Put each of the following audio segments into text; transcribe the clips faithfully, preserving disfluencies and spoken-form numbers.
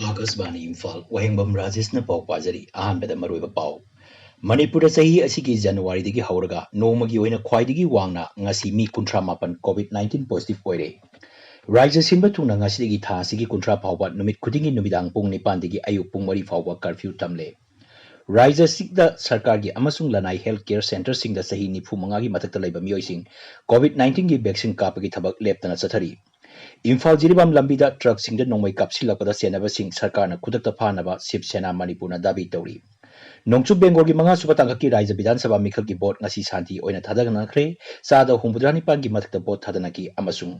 ꯑꯥꯀꯥꯁꯕꯥꯅꯤ ꯏꯝꯐꯥꯜ, ꯋꯥꯍꯦꯡꯕꯝ ꯔꯥꯖꯦꯁꯅ ꯄꯥꯎ ꯄꯥꯖꯔꯤ꯫ ꯑꯍꯥꯟꯕꯗ ꯃꯔꯨꯑꯣꯏꯕ ꯄꯥꯎ꯫ ꯃꯅꯤꯄꯨꯔꯗ ꯆꯍꯤ ꯑꯁꯤꯒꯤ ꯖꯅꯋꯥꯔꯤꯗꯒꯤ ꯍꯧꯔꯒ ꯅꯣꯡꯃꯒꯤ ꯑꯣꯏꯅ ꯈ꯭ꯋꯥꯏꯗꯒꯤ ꯋꯥꯡꯅ ꯉꯁꯤ ꯃꯤ ꯀꯨꯟꯊ꯭ꯔꯥ ꯃꯥꯄꯟ COVID nineteen positive ꯑꯣꯏꯔꯦ꯫ ꯔꯥꯖ꯭ꯌ ꯁꯤꯟꯕ ꯊꯨꯡꯅ ꯉꯁꯤꯗꯒꯤ ꯊꯥ ꯑꯁꯤꯒꯤ ꯀꯨꯟꯊ꯭ꯔꯥ ꯐꯥꯎꯕ ꯅꯨꯃꯤꯠ ꯈꯨꯗꯤꯡꯒꯤ ꯅꯨꯃꯤꯗꯥꯡ ꯄꯨꯡ ꯅꯤꯄꯥꯟꯗꯒꯤ ꯑꯌꯨꯛ ꯄꯨꯡ ꯃꯔꯤ ꯐꯥꯎꯕ curfew ꯊꯝꯂꯦ꯫ ꯔꯥꯖ꯭ꯌ ꯑꯁꯤꯗ ꯁꯔꯀꯥꯔꯒꯤ ꯑꯃꯁꯨꯡ ꯂꯅꯥꯏ health care centreꯁꯤꯡꯗ ꯆꯍꯤ ꯅꯤꯐꯨ ꯃꯉꯥꯒꯤ ꯃꯊꯛꯇ ꯂꯩꯕ ꯃꯤꯑꯣꯏꯁꯤꯡ COVID nineteenꯒꯤ vaccine ꯀꯥꯞꯄꯒꯤ ꯊꯕꯛ ꯂꯦꯞꯇꯅ ꯆꯠꯊꯔꯤ꯫ ꯏꯝꯐꯥꯜ ꯖꯤꯔꯤꯕꯥꯝ ꯂꯝꯕꯤꯗ truckꯁꯤꯡꯗ ꯅꯣꯡꯃꯩ ꯀꯥꯞꯁꯤꯜꯂꯛꯄꯗ ꯆꯦꯟꯅꯕꯁꯤꯡ ꯁꯔꯀꯥꯔꯅ ꯈꯨꯗꯛꯇ ꯐꯥꯅꯕ ꯁꯤꯕ ꯁꯦꯅꯥ ꯃꯅꯤꯄꯨꯔꯅ ꯗꯥꯕꯤ ꯇꯧꯔꯤ꯫ ꯅꯣꯡꯆꯨꯞ ꯕꯦꯡꯒꯣꯜꯒꯤ ꯃꯉꯥꯁꯨꯕ ꯇꯥꯡꯀꯛꯀꯤ ꯔꯥꯖ꯭ꯌ ꯕꯤꯙꯥꯟ ꯁꯚꯥ ꯃꯤꯈꯜꯒꯤ vote ꯉꯁꯤ ꯁꯥꯟꯇꯤ ꯑꯣꯏꯅ ꯊꯥꯗꯅꯈ꯭ꯔꯦ꯫ ꯆꯥꯗ ꯍꯨꯝꯐꯨꯇꯔꯥ ꯅꯤꯄꯥꯟꯒꯤ ꯃꯊꯛꯇ vote ꯊꯥꯗꯅꯈꯤ ꯑꯃꯁꯨꯡ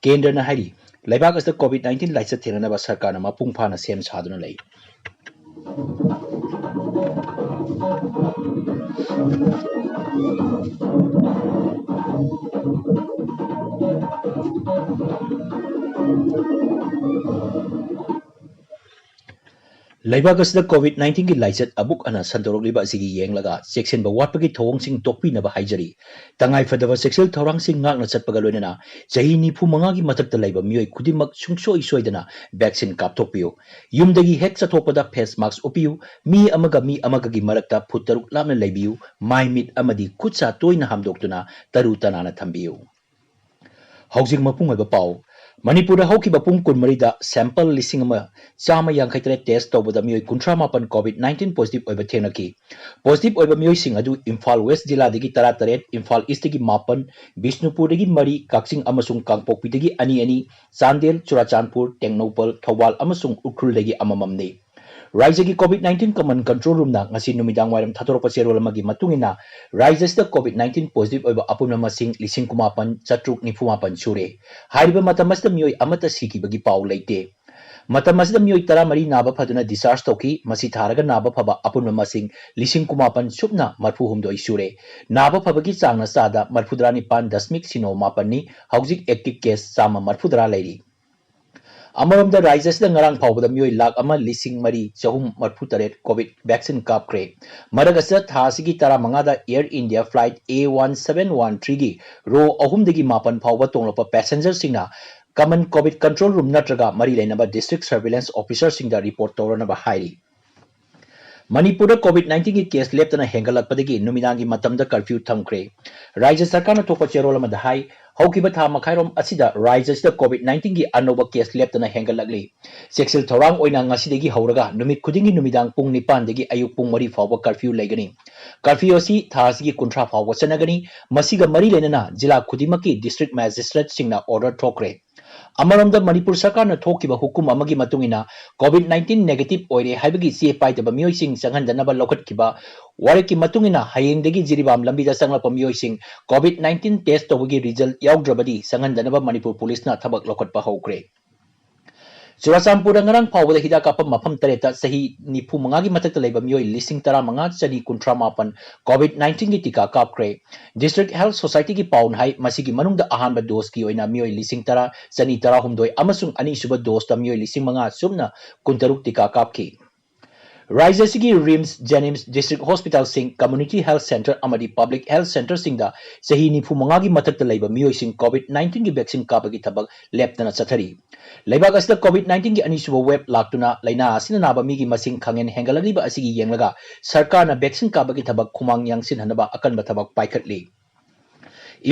ꯀꯦꯟꯗ꯭ꯔꯅ ꯍꯥꯏꯔꯤ, ꯂꯩꯕꯥꯛ ꯑꯁꯤꯗ COVID nineteen ꯂꯥꯏꯆꯠ ꯊꯦꯡꯅꯅꯕ ꯁꯔꯀꯥꯔꯅ ꯃꯄꯨꯡ ꯐꯥꯅ ꯁꯦꯝ ꯁꯥꯗꯨꯅ ꯂꯩ꯫ ꯂꯩꯕꯥꯛ ꯑꯁꯤꯗ COVID nineteenꯒꯤ ꯂꯥꯏꯆꯠ ꯑꯃꯨꯛ ꯍꯟꯅ ꯁꯟꯗꯣꯔꯛꯂꯤꯕ ꯑꯁꯤꯒꯤ ꯌꯦꯡꯂꯒ ꯆꯦꯛꯁꯤꯟꯕ ꯋꯥꯠꯄꯒꯤ ꯊꯧꯑꯣꯡꯁꯤꯡ ꯇꯣꯛꯄꯤꯅꯕ ꯍꯥꯏꯖꯔꯤ꯫ ꯇꯉꯥꯏ ꯐꯗꯕ ꯆꯦꯛꯁꯤꯜ ꯊꯧꯔꯥꯡꯁꯤꯡ ꯉꯥꯛꯅ ꯆꯠꯄꯒ ꯂꯣꯏꯅꯅ ꯆꯍꯤ ꯅꯤꯐꯨ ꯃꯉꯥꯒꯤ ꯃꯊꯛꯇ ꯂꯩꯕ ꯃꯤꯑꯣꯏ ꯈꯨꯗꯤꯡꯃꯛ ꯁꯨꯡꯁꯣꯏ ꯁꯣꯏꯗꯅ vaccine ꯀꯥꯞꯊꯣꯛꯄꯤꯌꯨ꯫ ꯌꯨꯝꯗꯒꯤ ꯍꯦꯛ ꯆꯠꯊꯣꯛꯄꯗ face mask ꯎꯞꯄꯤꯌꯨ꯫ ꯃꯤ ꯑꯃꯒ ꯃꯤ ꯑꯃꯒꯒꯤ ꯃꯔꯛꯇ ꯐꯨꯠ ꯇꯔꯨꯛ ꯂꯥꯞꯅ ꯂꯩꯕꯤꯌꯨ꯫ ꯃꯥꯏ ꯃꯤꯠ ꯑꯃꯗꯤ ꯈꯨꯠ ꯁꯥ ꯇꯣꯏꯅ ꯍꯥꯝꯗꯣꯛꯇꯨꯅ ꯇꯔꯨ ꯇꯅꯥꯟꯅ ꯊꯝꯕꯤꯌꯨ꯫ ꯍꯧꯖꯤꯛ ꯃꯄꯨꯡ ꯑꯣꯏꯕ ꯄꯥꯎ꯫ ꯃꯅꯤꯄꯨꯔꯗ ꯍꯧꯈꯤꯕ ꯄꯨꯡ ꯀꯨꯟꯃꯔꯤꯗ sample ꯂꯤꯁꯤꯡ ꯑꯃ ꯆꯥꯝꯃ ꯌꯥꯡꯈꯩ ꯇꯔꯦꯠ test ꯇꯧꯕꯗ ꯃꯤꯑꯣꯏ ꯀꯨꯟꯊ꯭ꯔꯥ ꯃꯥꯄꯟ COVID nineteen positive ꯑꯣꯏꯕ ꯊꯦꯡꯅꯈꯤ꯫ Positive ꯑꯣꯏꯕ ꯃꯤꯑꯣꯏꯁꯤꯡ ꯑꯗꯨ ꯏꯝꯐꯥꯜ West ꯖꯤꯂꯥꯗꯒꯤ ꯇꯔꯥ ꯇꯔꯦꯠ, ꯏꯝꯐꯥꯜ Eastꯇꯒꯤ ꯃꯥꯄꯟ, ꯕꯤꯁꯅꯨꯄꯨꯔꯗꯒꯤ ꯃꯔꯤ, ꯀꯛꯆꯤꯡ ꯑꯃꯁꯨꯡ ꯀꯥꯡꯄꯣꯛꯄꯤꯗꯒꯤ ꯑꯅꯤ ꯑꯅꯤ, ꯆꯥꯟꯗꯦꯜ, ꯆꯨꯔꯥꯆꯥꯟꯄꯨꯔ, ꯇꯦꯡꯅꯧꯄꯜ, ꯊꯧꯕꯥꯜ ꯑꯃꯁꯨꯡ ꯎꯈ꯭ꯔꯨꯜꯗꯒꯤ ꯑꯃꯃꯝꯅꯤ꯫ ꯔꯥꯖ꯭ꯌꯒꯤ COVID nineteen command control roomꯅ ꯉꯁꯤ ꯅꯨꯃꯤꯗꯥꯡ ꯋꯥꯏꯔꯝ ꯊꯥꯗꯣꯔꯛꯄ ꯆꯦꯔꯣꯜ ꯑꯃꯒꯤ ꯃꯇꯨꯡ ꯏꯟꯅ, ꯔꯥꯖ꯭ꯌ ꯑꯁꯤꯗ COVID nineteen positive ꯑꯣꯏꯕ ꯑꯄꯨꯟꯕ ꯃꯁꯤꯡ ꯂꯤꯁꯤꯡ ꯀꯨꯟꯃꯥꯄꯟ ꯆꯥꯇ꯭ꯔꯨꯛ ꯅꯤꯐꯨ ꯃꯥꯄꯟ ꯁꯨꯔꯦ꯫ ꯍꯥꯏꯔꯤꯕ ꯃꯇꯝ ꯑꯁꯤꯗ ꯃꯤꯑꯣꯏ ꯑꯃꯠꯇ ꯁꯤꯈꯤꯕꯒꯤ ꯄꯥꯎ ꯂꯩꯇꯦ꯫ ꯃꯇꯝ ꯑꯁꯤꯗ ꯃꯤꯑꯣꯏ ꯇꯔꯥꯃꯔꯤ ꯅꯥꯕ ꯐꯗꯨꯅ discharge ꯇꯧꯈꯤ꯫ ꯃꯁꯤ ꯊꯥꯔꯒ ꯅꯥꯕ ꯐꯕ ꯑꯄꯨꯟꯕ ꯃꯁꯤꯡ ꯂꯤꯁꯤꯡ ꯀꯨꯟꯃꯥꯄꯟ ꯁꯨꯞꯅ ꯃꯔꯤꯐꯨꯍꯨꯝꯗꯣꯏ ꯁꯨꯔꯦ꯫ ꯅꯥꯕ ꯐꯕꯒꯤ ꯆꯥꯡꯅ ꯆꯥꯗ ꯃꯔꯤꯐꯨꯇꯔꯥ ꯅꯤꯄꯥꯟ ꯗꯁꯃꯤꯛ ꯁꯤꯅꯣ ꯃꯥꯄꯟꯅꯤ꯫ ꯍꯧꯖꯤꯛ active case ꯆꯥꯝꯃ ꯃꯔꯤꯐꯨꯇꯔꯥ ꯂꯩꯔꯤ꯫ ꯑꯃꯔꯣꯝꯗ, ꯔꯥꯖ꯭ꯌ ꯑꯁꯤꯗ ꯉꯔꯥꯡ ꯐꯥꯎꯕꯗ ꯃꯤꯑꯣꯏ ꯂꯥꯈ ꯑꯃ ꯂꯤꯁꯤꯡ ꯃꯔꯤ ꯆꯍꯨꯝ ꯃꯔꯤꯐꯨ ꯇꯔꯦꯠ COVID vaccine ꯀꯥꯞꯈ꯭ꯔꯦ꯫ ꯃꯔꯛ ꯑꯁꯤꯗ, ꯊꯥ ꯑꯁꯤꯒꯤ ꯇꯔꯥꯃꯉꯥꯗ Air India flight A one seven one three ꯒꯤ row ꯑꯍꯨꯝꯗꯒꯤ ꯃꯥꯄꯟ ꯐꯥꯎꯕ ꯇꯣꯡꯂꯛꯄ passengerꯁꯤꯡꯅ common COVID control room ꯅꯠꯇ꯭ꯔꯒ ꯃꯔꯤ ꯂꯩꯅꯕ district surveillance officerꯁꯤꯡꯗ report ꯇꯧꯔꯅꯕ ꯍꯥꯏꯔꯤ꯫ ꯃꯅꯤꯄꯨꯔꯗ COVID nineteen ꯒꯤ case ꯂꯦꯞꯇꯅ ꯍꯦꯟꯒꯠꯂꯛꯄꯗꯒꯤ ꯅꯨꯃꯤꯗꯥꯡꯒꯤ ꯃꯇꯝꯗ curfew ꯊꯝꯈ꯭ꯔꯦ꯫ ꯔꯥꯖ꯭ꯌ ꯁꯔꯀꯥꯔꯅ ꯊꯣꯛꯄ ꯆꯦꯔꯣꯜ ꯑꯃꯗ ꯍꯥꯏ, ꯍꯧꯈꯤꯕ ꯊꯥ ꯃꯈꯥꯏꯔꯣꯝ ꯑꯁꯤꯗ ꯔꯥꯖ꯭ꯌ ꯑꯁꯤꯗ COVID nineteen ꯒꯤ ꯑꯅꯧꯕ case ꯂꯦꯞꯇꯅ ꯍꯦꯟꯒꯠꯂꯛꯂꯤ꯫ ꯆꯦꯛꯁꯤꯜ ꯊꯧꯔꯥꯡ ꯑꯣꯏꯅ ꯉꯁꯤꯗꯒꯤ ꯍꯧꯔꯒ ꯅꯨꯃꯤꯠ ꯈꯨꯗꯤꯡꯒꯤ ꯅꯨꯃꯤꯗꯥꯡ ꯄꯨꯡ ꯅꯤꯄꯥꯟꯗꯒꯤ ꯑꯌꯨꯛ ꯄꯨꯡ ꯃꯔꯤ ꯐꯥꯎꯕ curfew ꯂꯩꯒꯅꯤ꯫ Curfew ꯑꯁꯤ ꯊꯥ ꯑꯁꯤꯒꯤ ꯀꯨꯟꯊ꯭ꯔꯥ ꯐꯥꯎꯕ ꯆꯠꯅꯒꯅꯤ꯫ ꯃꯁꯤꯒ ꯃꯔꯤ ꯂꯩꯅꯅ ꯖꯤꯂꯥ ꯈꯨꯗꯤꯡꯃꯛꯀꯤ district magistrateꯁꯤꯡꯅ order ꯊꯣꯛꯈ꯭ꯔꯦ꯫ ꯑꯃꯔꯣꯝꯗ, ꯃꯅꯤꯄꯨꯔ ꯁꯔꯀꯥꯔꯅ ꯊꯣꯛꯈꯤꯕ ꯍꯨꯀꯨꯝ ꯑꯃꯒꯤ ꯃꯇꯨꯡ ꯏꯟꯅ COVID nineteen negative ꯑꯣꯏꯔꯦ ꯍꯥꯏꯕꯒꯤ ꯆꯦ ꯄꯥꯏꯗꯕ ꯃꯤꯑꯣꯏꯁꯤꯡ ꯆꯪꯍꯟꯗꯅꯕ ꯂꯧꯈꯠꯈꯤꯕ ꯋꯥꯔꯦꯞꯀꯤ ꯃꯇꯨꯡ ꯏꯟꯅ ꯍꯌꯦꯡꯗꯒꯤ ꯖꯤꯔꯤꯕꯥꯝ ꯂꯝꯕꯤꯗ ꯆꯪꯂꯛꯄ ꯃꯤꯑꯣꯏꯁꯤꯡ COVID nineteen test ꯇꯧꯕꯒꯤ result ꯌꯥꯎꯗ꯭ꯔꯕꯗꯤ ꯆꯪꯍꯟꯗꯅꯕ ꯃꯅꯤꯄꯨꯔ ꯄꯨꯂꯤꯁꯅ ꯊꯕꯛ ꯂꯧꯈꯠꯄ ꯍꯧꯈ꯭ꯔꯦ꯫ ꯆꯨꯔꯥꯆꯥꯟꯄꯨꯔꯗ ꯉꯔꯥꯡ ꯐꯥꯎꯕꯗ ꯍꯤꯗꯥꯛ ꯀꯥꯞꯐꯝ ꯃꯐꯝ ꯇꯔꯦꯠꯇ ꯆꯍꯤ ꯅꯤꯐꯨ ꯃꯉꯥꯒꯤ ꯃꯊꯛꯇ ꯂꯩꯕ ꯃꯤꯑꯣꯏ ꯂꯤꯁꯤꯡ ꯇꯔꯥꯃꯉꯥ ꯆꯅꯤ ꯀꯨꯟꯊ꯭ꯔꯥ ꯃꯥꯄꯟ COVID nineteen ꯒꯤ ꯇꯤꯀꯥ ꯀꯥꯞꯈ꯭ꯔꯦ꯫ District Health Society ꯒꯤ ꯄꯥꯎꯅ ꯍꯥꯏ, ꯃꯁꯤꯒꯤ ꯃꯅꯨꯡꯗ ꯑꯍꯥꯟꯕ dose ꯀꯤ ꯑꯣꯏꯅ ꯃꯤꯑꯣꯏ ꯂꯤꯁꯤꯡ ꯇꯔꯥ ꯆꯅꯤ ꯇꯔꯥꯍꯨꯝꯗꯣꯏ ꯑꯃꯁꯨꯡ ꯑꯅꯤꯁꯨꯕ dose ꯇ ꯃꯤꯑꯣꯏ ꯂꯤꯁꯤꯡ ꯃꯉꯥ ꯁꯨꯞꯅ ꯀꯨꯟꯇꯔꯨꯛ ꯇꯤꯀꯥ ꯀꯥꯞꯈꯤ꯫ ꯔꯥꯖ꯭ꯌ ꯑꯁꯤꯒꯤ RIMS, JNIMS, district hospital ꯁꯤꯡ, community health centre ꯑꯃꯗꯤ public health centre ꯁꯤꯡꯗ ꯆꯍꯤ ꯅꯤꯐꯨ ꯃꯉꯥꯒꯤ ꯃꯊꯛꯇ ꯂꯩꯕ ꯃꯤꯑꯣꯏꯁꯤꯡ COVID nineteen ꯒꯤ vaccine ꯀꯥꯞꯄꯒꯤ ꯊꯕꯛ ꯂꯦꯞꯇꯅ ꯆꯠꯊꯔꯤ꯫ ꯂꯩꯕꯥꯛ ꯑꯁꯤꯗ COVID nineteen ꯒꯤ ꯑꯅꯤꯁꯨꯕ wave ꯂꯥꯛꯇꯨꯅ ꯂꯩꯅꯥ ꯑꯁꯤꯅ ꯅꯥꯕ ꯃꯤꯒꯤ ꯃꯁꯤꯡ ꯈꯪꯍꯦꯟ ꯍꯦꯟꯒꯠꯂꯛꯂꯤꯕ ꯑꯁꯤꯒꯤ ꯌꯦꯡꯂꯒ ꯁꯔꯀꯥꯔꯅ vaccine ꯀꯥꯞꯄꯒꯤ ꯊꯕꯛ ꯈꯨꯃꯥꯡ ꯌꯥꯡꯁꯤꯟꯍꯟꯅꯕ ꯑꯀꯟꯕ ꯊꯕꯛ ꯄꯥꯏꯈꯠꯂꯤ꯫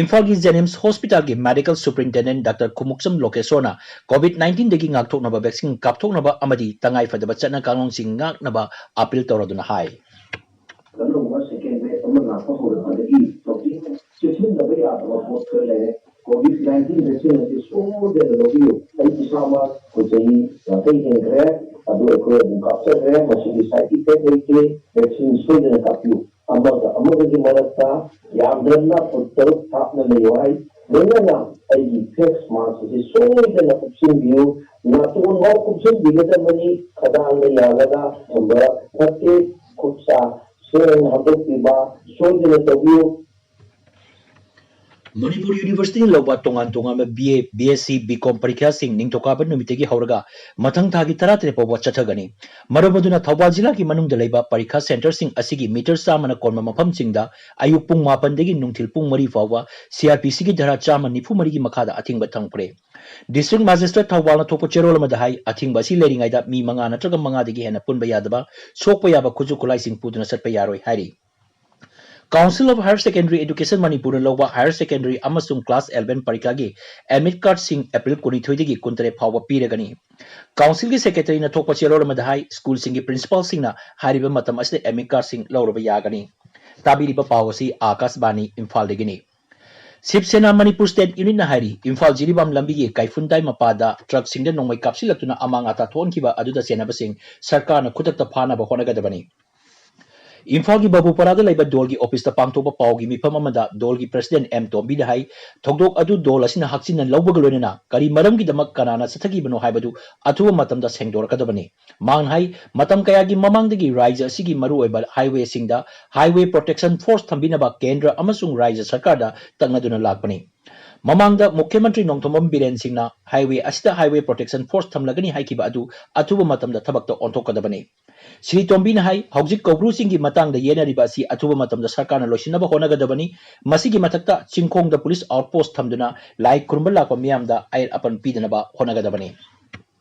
ꯏꯝꯐꯥꯜꯒꯤ JNIMS hospital ꯒꯤ medical superintendent Doctor Khumukcham ꯂꯣꯀꯦꯁꯣꯔꯅ COVID nineteen ꯗꯒꯤ ꯉꯥꯛꯊꯣꯛꯅꯕ vaccine ꯀꯥꯞꯊꯣꯛꯅꯕ ꯑꯃꯗꯤ ꯇꯉꯥꯏ ꯐꯗꯕ ꯆꯠꯅ ꯀꯥꯡꯂꯣꯟꯁꯤꯡ ꯉꯥꯛꯅꯕ appeal ꯇꯧꯔꯗꯨꯅ ꯍꯥꯏ꯫ ꯑꯅꯧꯕ second wave ꯑꯃ ꯂꯥꯛꯄ ꯍꯧꯔꯛꯄꯗꯒꯤ ꯍꯧꯖꯤꯛ ꯆꯦꯛꯁꯤꯟꯗꯕ ꯌꯥꯗꯕ ꯄꯣꯠ ꯈꯔ ꯂꯩꯔꯦ꯫ COVID nineteen vaccine ꯑꯁꯤ ꯁꯣꯏꯗꯅ ꯂꯧꯕꯤꯌꯨ꯫ ꯑꯩ ꯏꯁꯥꯃꯛ ꯑꯩꯈꯣꯏ ꯆꯍꯤ ꯌꯥꯡꯈꯩ ꯍꯦꯟꯈ꯭ꯔꯦ, ꯑꯗꯨ ꯑꯩꯈꯣꯏ ꯑꯗꯨꯝ ꯀꯥꯞꯆꯈ꯭ꯔꯦ꯫ ꯃꯁꯤꯒꯤ side effect ꯂꯩꯇꯦ꯫ Vaccine ꯁꯣꯏꯗꯅ ꯀꯥꯞꯄꯤꯌꯨ꯫ ꯑꯃꯒ ꯑꯃꯒꯒꯤ ꯃꯔꯛꯇ ꯌꯥꯝꯗ꯭ꯔꯕꯅ ꯐꯨꯠ ꯇꯔꯨꯛ ꯊꯥꯞꯅ ꯂꯩꯌꯨ ꯍꯥꯏ꯫ ꯂꯣꯏꯅꯅ ꯑꯩꯒꯤ face mask ꯑꯁꯤ ꯁꯣꯏꯗꯅ ꯀꯨꯞꯁꯤꯟꯕꯤꯌꯨ꯫ ꯅꯥꯇꯣꯟ ꯐꯥꯎ ꯀꯨꯞꯁꯤꯟꯕꯤꯒꯗꯕꯅꯤ꯫ ꯈꯗꯥꯡꯗ ꯌꯥꯜꯂꯒ ꯊꯝꯕ ꯐꯠꯇꯦ꯫ ꯈꯨꯠ ꯁꯥ ꯁꯦꯡꯅ ꯍꯥꯝꯗꯣꯛꯄꯤꯕ ꯁꯣꯏꯗꯅ ꯇꯧꯕꯤꯌꯨ꯫ ꯃꯅꯤꯄꯨꯔ ꯌꯨꯅꯤꯚꯔꯁꯤꯇꯤꯅ ꯂꯧꯕ ꯇꯣꯉꯥꯟ ꯇꯣꯉꯥꯟꯕ B A, B S C, B ꯀꯣꯝ ꯄꯔꯤꯈ꯭ꯌꯥꯁꯤꯡ ꯅꯤꯡꯊꯧꯀꯥꯕ ꯅꯨꯃꯤꯠꯇꯒꯤ ꯍꯧꯔꯒ ꯃꯊꯪ ꯊꯥꯒꯤ ꯇꯔꯥꯇꯔꯦꯠ ꯐꯥꯎꯕ ꯆꯠꯊꯒꯅꯤ꯫ ꯃꯔꯝ ꯑꯗꯨꯅ ꯊꯧꯕꯥꯜ ꯖꯤꯂꯥꯒꯤ ꯃꯅꯨꯡꯗ ꯂꯩꯕ ꯄꯔꯤꯈꯥ ꯁꯦꯟꯇꯔꯁꯤꯡ ꯑꯁꯤꯒꯤ ꯃꯤꯇꯔ ꯆꯥꯝꯃꯅ ꯀꯣꯟꯕ ꯃꯐꯝꯁꯤꯡꯗ ꯑꯌꯨꯛ ꯄꯨꯡ ꯃꯥꯄꯟꯗꯒꯤ ꯅꯨꯡꯊꯤꯜ ꯄꯨꯡ ꯃꯔꯤ ꯐꯥꯎꯕ ꯁꯤ ꯑꯥꯔ ꯄꯤ ꯁꯤꯒꯤ ꯙꯥꯔꯥ ꯆꯥꯝꯃ ꯅꯤꯐꯨ ꯃꯔꯤꯒꯤ ꯃꯈꯥꯗ ꯑꯊꯤꯡꯕ ꯊꯝꯈ꯭ꯔꯦ꯫ ꯗꯤꯁꯇ꯭ꯔꯤꯛ ꯃꯦꯖꯤꯁꯇ꯭ꯔꯦꯠ ꯊꯧꯕꯥꯜꯅ ꯊꯣꯛꯄ ꯆꯦꯔꯣꯜ ꯑꯃꯗ ꯍꯥꯏ, ꯑꯊꯤꯡꯕ ꯑꯁꯤ ꯂꯩꯔꯤꯉꯩꯗ ꯃꯤ ꯃꯉꯥ ꯅꯠꯇ꯭ꯔꯒ ꯃꯉꯥꯗꯒꯤ ꯍꯦꯟꯅ ꯄꯨꯟꯕ ꯌꯥꯗꯕ, ꯁꯣꯛꯄ ꯌꯥꯕ ꯈꯨꯠꯁꯨ ꯈꯨꯠꯂꯥꯏꯁꯤꯡ ꯄꯨꯗꯨꯅ ꯆꯠꯄ ꯌꯥꯔꯣꯏ ꯍꯥꯏꯔꯤ꯫ Council of Higher Secondary Education ꯃꯅꯤꯄꯨꯔꯅ ꯂꯧꯕ ꯍꯥꯌꯔ ꯁꯦꯀꯦꯟꯗꯔꯤ ꯑꯃꯁꯨꯡ ꯀ꯭ꯂꯥꯁ ꯑꯦꯂꯚꯦꯟ ꯄꯔꯤꯈꯥꯒꯤ ꯑꯦꯗꯃꯤꯠ ꯀꯥꯔꯗꯁꯤꯡ ꯑꯦꯄ꯭ꯔꯤꯜ ꯀꯨꯟꯅꯤꯊꯣꯏꯗꯒꯤ ꯀꯨꯟꯇꯔꯦꯠ ꯐꯥꯎꯕ ꯄꯤꯔꯒꯅꯤ꯫ ꯀꯥꯎꯟꯁꯤꯜꯒꯤ ꯁꯦꯀ꯭ꯔꯦꯇꯔꯤꯅ ꯊꯣꯛꯄ ꯆꯦꯔꯣꯜ ꯑꯃꯗ ꯍꯥꯏ, ꯁ꯭ꯀꯨꯜꯁꯤꯡꯒꯤ ꯄ꯭ꯔꯤꯟꯁꯤꯄꯥꯜꯁꯤꯡꯅ ꯍꯥꯏꯔꯤꯕ ꯃꯇꯝ ꯑꯁꯤꯗ ꯑꯦꯗꯃꯤꯠ ꯀꯥꯔꯗꯁꯤꯡ ꯂꯧꯔꯕ ꯌꯥꯒꯅꯤ꯫ ꯇꯥꯕꯤꯔꯤꯕ ꯄꯥꯎ ꯑꯁꯤ ꯑꯥꯀꯥꯁꯕꯥꯅꯤ ꯏꯝꯐꯥꯜꯗꯒꯤꯅꯤ꯫ ꯁꯤꯕ ꯁꯦꯅꯥ ꯃꯅꯤꯄꯨꯔ ꯁ꯭ꯇꯦꯠ ꯌꯨꯅꯤꯠꯅ ꯍꯥꯏꯔꯤ, ꯏꯝꯐꯥꯜ ꯖꯤꯔꯤꯕꯥꯝ ꯂꯝꯕꯤꯒꯤ ꯀꯩꯐꯨꯟꯗꯥꯏ ꯃꯄꯥꯗ ꯇ꯭ꯔꯛꯁꯤꯡꯗ ꯅꯣꯡꯃꯩ ꯀꯥꯞꯁꯤꯜꯂꯛꯇꯨꯅ ꯑꯃꯥꯡ ꯑꯇꯥ ꯊꯣꯛꯍꯟꯈꯤꯕ ꯑꯗꯨꯗ ꯆꯦꯟꯅꯕꯁꯤꯡ ꯁꯔꯀꯥꯔꯅ ꯈꯨꯗꯛꯇ ꯐꯥꯅꯕ ꯍꯣꯠꯅꯒꯗꯕꯅꯤ꯫ ꯏꯝꯐꯥꯜꯒꯤ ꯕꯥꯕꯨꯄꯥꯔꯥꯗ ꯂꯩꯕ ꯗꯣꯜꯒꯤ ꯑꯣꯐꯤꯁꯇ ꯄꯥꯡꯊꯣꯛꯄ ꯄꯥꯎꯒꯤ ꯃꯤꯐꯝ ꯑꯃꯗ ꯗꯣꯜꯒꯤ ꯄ꯭ꯔꯁꯤꯗꯦꯟꯠ ꯑꯦꯝ ꯇꯣꯝꯕꯤꯅ ꯍꯥꯏ, ꯊꯧꯗꯣꯛ ꯑꯗꯨ ꯗꯣꯜ ꯑꯁꯤꯅ ꯍꯛꯆꯤꯟꯅ ꯂꯧꯕꯒ ꯂꯣꯏꯅꯅ ꯀꯔꯤ ꯃꯔꯝꯒꯤꯗꯃꯛ ꯀꯅꯥꯅ ꯆꯠꯊꯈꯤꯕꯅꯣ ꯍꯥꯏꯕꯗꯨ ꯑꯊꯨꯕ ꯃꯇꯝꯗ ꯁꯦꯡꯗꯣꯔꯛꯀꯗꯕꯅꯤ꯫ ꯃꯍꯥꯛꯅ ꯍꯥꯏ, ꯃꯇꯝ ꯀꯌꯥꯒꯤ ꯃꯃꯥꯡꯗꯒꯤ ꯔꯥꯏꯖ꯭ꯌ ꯑꯁꯤꯒꯤ ꯃꯔꯨꯑꯣꯏꯕ ꯍꯥꯏꯋꯦꯁꯤꯡꯗ ꯍꯥꯏꯋꯦ ꯄ꯭ꯔꯣꯇꯦꯛꯁꯟ ꯐꯣꯔꯁ ꯊꯝꯕꯤꯅꯕ ꯀꯦꯟꯗ꯭ꯔ ꯑꯃꯁꯨꯡ ꯔꯥꯏꯖ꯭ꯌ ꯁꯔꯀꯥꯔꯗ ꯇꯛꯅꯗꯨꯅ ꯂꯥꯛꯄꯅꯤ꯫ ꯃꯃꯥꯡꯗ ꯃꯨꯈ꯭ꯌ ꯃꯟꯇ꯭ꯔꯤ ꯅꯣꯡꯊꯣꯝꯕꯝ ꯕꯤꯔꯦꯟ ꯁꯤꯡꯅ ꯍꯥꯏꯋꯦ ꯑꯁꯤꯗ ꯍꯥꯏꯋꯦ ꯄ꯭ꯔꯣꯇꯦꯛꯁꯟ ꯐꯣꯔꯁ ꯊꯝꯂꯒꯅꯤ ꯍꯥꯏꯈꯤꯕ ꯑꯗꯨ ꯑꯊꯨꯕ ꯃꯇꯝꯗ ꯊꯕꯛꯇ ꯑꯣꯟꯊꯣꯛꯀꯗꯕꯅꯤ꯫ ꯁ꯭ꯔꯤ ꯇꯣꯝꯕꯤꯅ ꯍꯥꯏ, ꯍꯧꯖꯤꯛ ꯀꯧꯕ꯭ꯔꯨꯁꯤꯡꯒꯤ ꯃꯇꯥꯡꯗ ꯌꯦꯠꯅꯔꯤꯕ ꯑꯁꯤ ꯑꯊꯨꯕ ꯃꯇꯝꯗ ꯁꯔꯀꯥꯔꯅ ꯂꯣꯏꯁꯤꯟꯅꯕ ꯍꯣꯠꯅꯒꯗꯕꯅꯤ꯫ ꯃꯁꯤꯒꯤ ꯃꯊꯛꯇ ꯆꯤꯡꯈꯣꯡꯗ ꯄꯨꯂꯤꯁ ꯑꯥꯎꯠꯄꯣꯁꯠ ꯊꯝꯗꯨꯅ ꯂꯥꯏ ꯈꯨꯔꯨꯝꯕ ꯂꯥꯛꯄ ꯃꯤꯌꯥꯝꯗ ꯑꯌꯦꯠ ꯑꯄꯟ ꯄꯤꯗꯅꯕ ꯍꯣꯠꯅꯒꯗꯕꯅꯤ꯫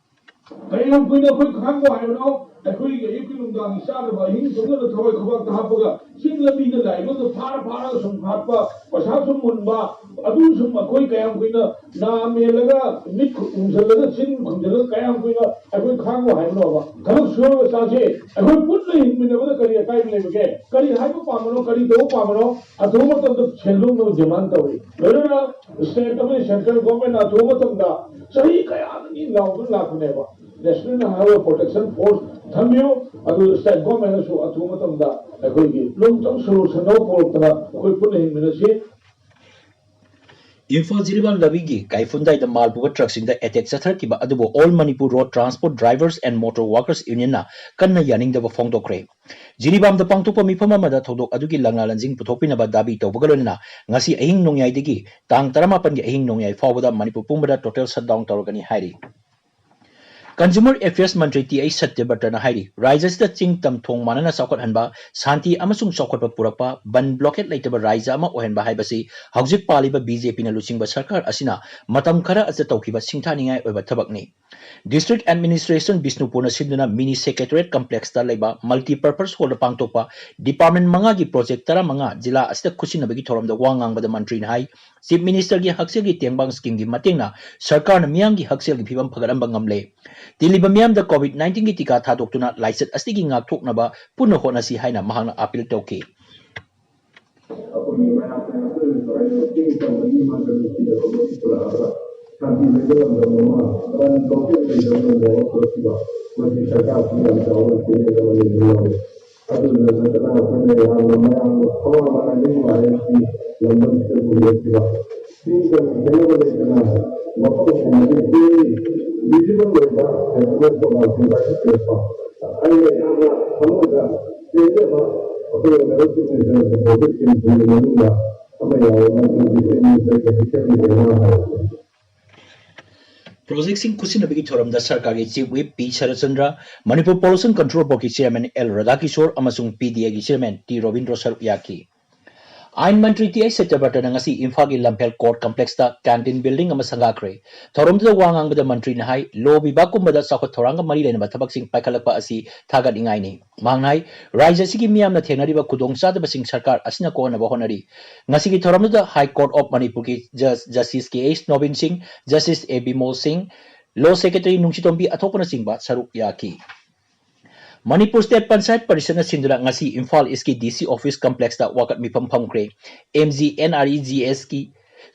ꯀꯌꯥꯝ ꯀꯨꯏꯅ ꯑꯩꯈꯣꯏ ꯈꯥꯡꯕ ꯍꯥꯏꯕꯅꯣ? ꯑꯩꯈꯣꯏꯒꯤ ꯑꯌꯨꯛꯀꯤ ꯅꯨꯡꯗꯥꯡꯒꯤ ꯆꯥꯗꯕ, ꯑꯍꯤꯡ ꯇꯨꯝꯗꯅ ꯊꯋꯥꯏ ꯈꯨꯕꯥꯛꯇ ꯍꯥꯞꯄꯒ ꯆꯤꯡ ꯂꯝꯕꯤꯗ ꯂꯥꯛꯏꯕꯗꯣ ꯐꯥꯔ ꯐꯥꯔꯒ ꯁꯨꯝ ꯍꯥꯠꯄ, ꯄꯩꯁꯥ ꯁꯨꯝ ꯃꯨꯟꯕ, ꯑꯗꯨ ꯁꯨꯝ ꯑꯩꯈꯣꯏ ꯀꯌꯥꯝ ꯀꯨꯏꯅ ꯅꯥ ꯃꯦꯜꯂꯒ ꯃꯤꯠ ꯈꯨꯝꯖꯤꯜꯂꯒ ꯆꯤꯟ ꯈꯨꯝꯖꯤꯜꯂꯒ ꯀꯌꯥꯝ ꯀꯨꯏꯅ ꯑꯩꯈꯣꯏ ꯈꯥꯡꯉꯣ ꯍꯥꯏꯕꯅꯣꯕ? ꯊꯕꯛ ꯁꯨꯔꯒ ꯆꯥꯁꯦ꯫ ꯑꯩꯈꯣꯏ ꯄꯨꯟꯅ ꯍꯤꯡꯃꯤꯟꯅꯕꯗ ꯀꯔꯤ ꯑꯀꯥꯏꯕ ꯂꯩꯕꯒꯦ? ꯀꯔꯤ ꯍꯥꯏꯕ ꯄꯥꯝꯕꯅꯣ? ꯀꯔꯤ ꯇꯧꯕ ꯄꯥꯝꯕꯅꯣ? ꯑꯊꯨꯕ ꯃꯇꯝꯗ ꯁꯦꯡꯗꯣꯛꯅꯕ ꯗꯤꯃꯥꯟ ꯇꯧꯔꯤ꯫ ꯂꯣꯏꯅꯅ ꯁ꯭ꯇꯦꯠ ꯑꯃꯗꯤ ꯁꯦꯟꯇ꯭ꯔꯦꯜ ꯒꯣꯔꯃꯦꯟꯅ ꯑꯊꯨꯕ ꯃꯇꯝꯗ ꯆꯍꯤ ꯀꯌꯥꯗꯒꯤ ꯂꯥꯎꯗꯨꯅ ꯂꯥꯛꯄꯅꯦꯕ, ꯅꯦꯁꯅꯦꯜ ꯍꯥꯏꯋꯦ ꯄ꯭ꯔꯣꯇꯦꯛꯁꯟ ꯐꯣꯔꯁ ꯊꯝꯕꯤꯌꯨ, ꯑꯗꯨ ꯁ꯭ꯇꯦꯠ ꯒꯣꯔꯃꯦꯟꯅꯁꯨ ꯑꯊꯨꯕ ꯃꯇꯝꯗ ꯑꯩꯈꯣꯏꯒꯤ ꯂꯣꯡ ꯇꯔꯝ ꯁꯣꯂꯨꯁꯟ ꯑꯃ ꯄꯨꯔꯛꯇꯅ ꯑꯩꯈꯣꯏ ꯄꯨꯟꯅ ꯍꯤꯡꯃꯤꯟꯅꯁꯤ꯫ ꯏꯝꯐꯥꯜ ꯖꯤꯔꯤꯕꯥꯝ ꯂꯝꯕꯤꯒꯤ ꯀꯥꯏꯐꯨꯟꯗꯥꯏꯗ ꯃꯥꯜ ꯄꯨꯕ ꯇ꯭ꯔꯛꯁꯤꯡꯗ ꯑꯦꯇꯦꯛ ꯆꯠꯊꯔꯛꯈꯤꯕ ꯑꯗꯨꯕꯨ All Manipur Road Transport Drivers and Motor Workers Unionꯅ ꯀꯟꯅ ꯌꯥꯅꯤꯡꯗꯕ ꯐꯣꯡꯗꯣꯛꯈ꯭ꯔꯦ꯫ ꯖꯤꯔꯤꯕꯥꯝꯗ ꯄꯥꯡꯊꯣꯛꯄ ꯃꯤꯐꯝ ꯑꯃꯗ ꯊꯧꯗꯣꯛ ꯑꯗꯨꯒꯤ ꯂꯪꯂꯥ ꯂꯟꯖꯤꯡ ꯄꯨꯊꯣꯛꯄꯤꯅꯕ ꯗꯥꯕꯤ ꯇꯧꯕꯒ ꯂꯣꯏꯅꯅ ꯉꯁꯤ ꯑꯍꯤꯡ ꯅꯣꯡꯌꯥꯏꯗꯒꯤ ꯇꯥꯡ ꯇꯔꯥꯃꯥꯄꯟꯒꯤ ꯑꯍꯤꯡ ꯅꯣꯡꯌꯥꯏ ꯐꯥꯎꯕꯗ ꯃꯅꯤꯄꯨꯔ ꯄꯨꯝꯕꯗ total shutdown ꯇꯧꯔꯒꯅꯤ ꯍꯥꯏꯔꯤ꯫ Consumer Affairs ꯃꯟꯇ꯭ꯔꯤ ꯇꯤ ꯑꯩꯆ ꯁꯇ꯭ꯌꯕ꯭ꯔꯇꯅ ꯍꯥꯏꯔꯤ, ꯔꯥꯖ꯭ꯌ ꯑꯁꯤꯗ ꯆꯤꯡ ꯇꯝ ꯊꯣꯡ ꯃꯥꯟꯅꯅ ꯆꯥꯎꯈꯠꯍꯟꯕ, ꯁꯥꯟꯇꯤ ꯑꯃꯁꯨꯡ ꯆꯥꯎꯈꯠꯄ ꯄꯨꯔꯛꯄ, ꯕꯟ ꯕ꯭ꯂꯣꯀꯦꯠ ꯂꯩꯇꯕ ꯔꯥꯖ꯭ꯌ ꯑꯃ ꯑꯣꯏꯍꯟꯕ ꯍꯥꯏꯕꯁꯤ ꯍꯧꯖꯤꯛ ꯄꯥꯜꯂꯤꯕ ꯕꯤ ꯖꯦ ꯄꯤꯅ ꯂꯨꯆꯤꯡꯕ ꯁꯔꯀꯥꯔ ꯑꯁꯤꯅ ꯃꯇꯝ ꯈꯔ ꯑꯁꯤꯗ ꯇꯧꯈꯤꯕ ꯁꯤꯡꯊꯥꯅꯤꯡꯉꯥꯏ ꯑꯣꯏꯕ ꯊꯕꯛꯅꯤ꯫ District Administration ꯕꯤꯁꯅꯨꯄꯨꯔꯅ ꯁꯤꯟꯗꯨꯅ Mini Secretariat Complexꯇ ꯂꯩꯕ Multipurpose Hallꯗ ꯄꯥꯡꯊꯣꯛꯄ department ꯃꯉꯥꯒꯤ project ꯇꯔꯥꯃꯉꯥ ꯖꯤꯂꯥ ꯑꯁꯤꯗ ꯈꯨꯠꯁꯤꯟꯅꯕꯒꯤ ꯊꯧꯔꯝꯗ ꯋꯥ ꯉꯥꯡꯕꯗ ꯃꯟꯇ꯭ꯔꯤꯅ ꯍꯥꯏ, Chief Ministerꯒꯤ ꯍꯛꯁꯦꯜꯒꯤ ꯇꯦꯡꯕꯥꯡ schemeꯒꯤ ꯃꯇꯦꯡꯅ ꯁꯔꯀꯥꯔꯅ ꯃꯤꯌꯥꯝꯒꯤ ꯍꯛꯁꯦꯜꯒꯤ ꯐꯤꯕꯝ ꯐꯒꯠꯍꯟꯕ ꯉꯝꯂꯦ꯫ ꯇꯤꯜꯂꯤꯕ ꯃꯤꯌꯥꯝꯗ COVID nineteenꯒꯤ ꯇꯤꯀꯥ ꯊꯥꯗꯣꯛꯇꯨꯅ ꯂꯥꯏꯆꯠ ꯑꯁꯤꯒꯤ ꯉꯥꯛꯊꯣꯛꯅꯕ ꯄꯨꯟꯅ ꯍꯣꯠꯅꯁꯤ ꯍꯥꯏꯅ ꯃꯍꯥꯛꯅ appeal ꯇꯧꯈꯤ꯫ ꯑꯩꯈꯣꯏꯒꯤ ꯃꯌꯥꯝꯅ ꯉꯥꯛꯆꯔꯤꯕ ꯍꯥꯏꯔꯤꯕ ꯆꯤꯡ ꯇꯝꯕꯒꯤ ꯃꯥꯡꯖꯤꯜ ꯊꯤꯔꯕ ꯃꯁꯤ ꯄꯨꯔꯛꯑꯒ ꯁꯥꯟꯇꯤ ꯂꯩꯕ ꯂꯝꯗꯝ ꯑꯃ, ꯕꯟ ꯕ꯭ꯂꯣꯀꯦꯠ ꯂꯩꯇꯕ ꯂꯝꯗꯝ ꯑꯃ ꯄꯨꯔꯛꯈꯤꯕ ꯃꯁꯤ ꯁꯔꯀꯥꯔꯁꯤ ꯌꯥꯝ ꯆꯥꯎꯕ ꯆꯦꯂꯦꯟꯖ ꯑꯃꯅꯤ ꯂꯧꯔꯦ꯫ ꯑꯗꯨꯗ ꯅꯠꯇꯅ ꯑꯩꯈꯣꯏꯅ ꯌꯥꯝꯅ ꯃꯌꯥꯝꯅ ꯊꯋꯥ ꯃꯅꯥꯏꯗꯒꯤ ꯃꯥꯂꯦꯝꯒꯤ ꯂꯝꯗꯝꯁꯤꯗ ꯄꯨꯕꯤꯔꯛꯈꯤꯕ ꯆꯤꯡ ꯇꯝꯒꯤ ꯈꯦꯠꯅꯕ ꯂꯩꯇꯅ ꯃꯐꯝ ꯈꯨꯗꯤꯡꯃꯛꯇ ꯆꯦꯜꯂꯤ꯫ Visible ꯑꯣꯏꯕ ꯐꯦꯁꯇꯤꯚꯦꯜ ꯄ꯭ꯔꯣꯒ꯭ꯔꯥꯝꯁꯤꯡ ꯄꯥꯏꯈꯠꯄꯤꯔꯛꯄ ꯑꯩꯅ ꯌꯥꯝꯅ ꯊꯃꯣꯏꯗ ꯄꯦꯟꯖꯕ ꯑꯩꯈꯣꯏ ꯑꯣꯏꯅꯔꯛꯈꯤꯕ ꯏꯟꯇꯔꯅꯦꯁꯅꯦꯜ ꯄ꯭ꯔꯣꯖꯦꯛꯁꯤꯡ ꯃꯅꯨꯡꯗ ꯑꯃ ꯌꯥꯎꯔꯦ꯫ ꯃꯗꯨꯗꯤ ꯑꯩ ꯃꯤꯑꯣꯏꯕꯒꯤ ꯍꯛꯁꯦꯜꯒꯤ ꯀꯩꯅꯥ ꯍꯥꯏꯕꯁꯦ꯫ Projectꯁꯤꯡ ꯈꯨꯠꯁꯤꯟꯅꯕꯒꯤ ꯊꯧꯔꯝꯗ ꯁꯔꯀꯥꯔꯒꯤ Chief Whip P Saratchandra, Manipur Pollution Control Boardꯀꯤ Chairman ꯑꯦꯜ ꯔꯥꯙꯥꯀꯤꯁꯣꯔ ꯑꯃꯁꯨꯡ ꯄꯤꯗꯤꯑꯦꯒꯤ Chairman ꯇꯤ ꯔꯣꯕꯤꯟꯗ꯭ꯔꯣ ꯁꯔꯨꯛ ꯌꯥꯈꯤ꯫ ꯑꯥꯏꯟ ꯃꯟꯇ꯭ꯔꯤ ꯇꯤ ꯑꯩꯆ ꯁꯇ꯭ꯌꯕ꯭ꯔꯇꯅ ꯉꯁꯤ ꯏꯝꯐꯥꯜꯒꯤ ꯂꯝꯐꯦꯜ Court Complexꯇ canteen building ꯑꯃ ꯁꯪꯒꯥꯈ꯭ꯔꯦ꯫ ꯊꯧꯔꯝꯗꯨꯗ ꯋꯥ ꯉꯥꯡꯕꯗ ꯃꯟꯇ꯭ꯔꯤꯅ ꯍꯥꯏ, law ꯕꯤꯚꯥꯒꯀꯨꯝꯕꯗ ꯆꯥꯎꯈꯠ ꯊꯧꯔꯥꯡꯒ ꯃꯔꯤ ꯂꯩꯅꯕ ꯊꯕꯛꯁꯤꯡ ꯄꯥꯏꯈꯠꯂꯛꯄ ꯑꯁꯤ ꯊꯥꯒꯠꯅꯤꯡꯉꯥꯏꯅꯤ꯫ ꯃꯍꯥꯛꯅ ꯍꯥꯏ, ꯔꯥꯖ꯭ꯌ ꯑꯁꯤꯒꯤ ꯃꯤꯌꯥꯝꯅ ꯊꯦꯡꯅꯔꯤꯕ ꯈꯨꯗꯣꯡꯆꯥꯗꯕꯁꯤꯡ ꯁꯔꯀꯥꯔ ꯑꯁꯤꯅ ꯀꯣꯛꯍꯟꯅꯕ ꯍꯣꯠꯅꯔꯤ꯫ ꯉꯁꯤꯒꯤ ꯊꯧꯔꯝꯗꯨꯗ High Court of ꯃꯅꯤꯄꯨꯔꯒꯤ Judge Justice ꯀꯦ ꯑꯩꯆ ꯅꯣꯕꯤꯟ ꯁꯤꯡ, Justice ꯑꯦ ꯕꯤꯃꯣꯜ ꯁꯤꯡ, Law Secretary ꯅꯨꯡꯁꯤꯇꯣꯝꯕꯤ ꯑꯊꯣꯛꯄꯅꯆꯤꯡꯕ ꯁꯔꯨꯛ ꯌꯥꯈꯤ꯫ ꯃꯅꯤꯄꯨꯔ State Panchayat Parishadꯅ ꯁꯤꯟꯗꯨꯅ ꯉꯁꯤ ꯏꯝꯐꯥꯜ Eastꯀꯤ ꯗꯤ ꯁꯤ office complexꯇ ꯋꯥꯀꯠ ꯃꯤꯐꯝ ꯐꯝꯈ꯭ꯔꯦ꯫ M G N R E G ꯑꯦꯁꯀꯤ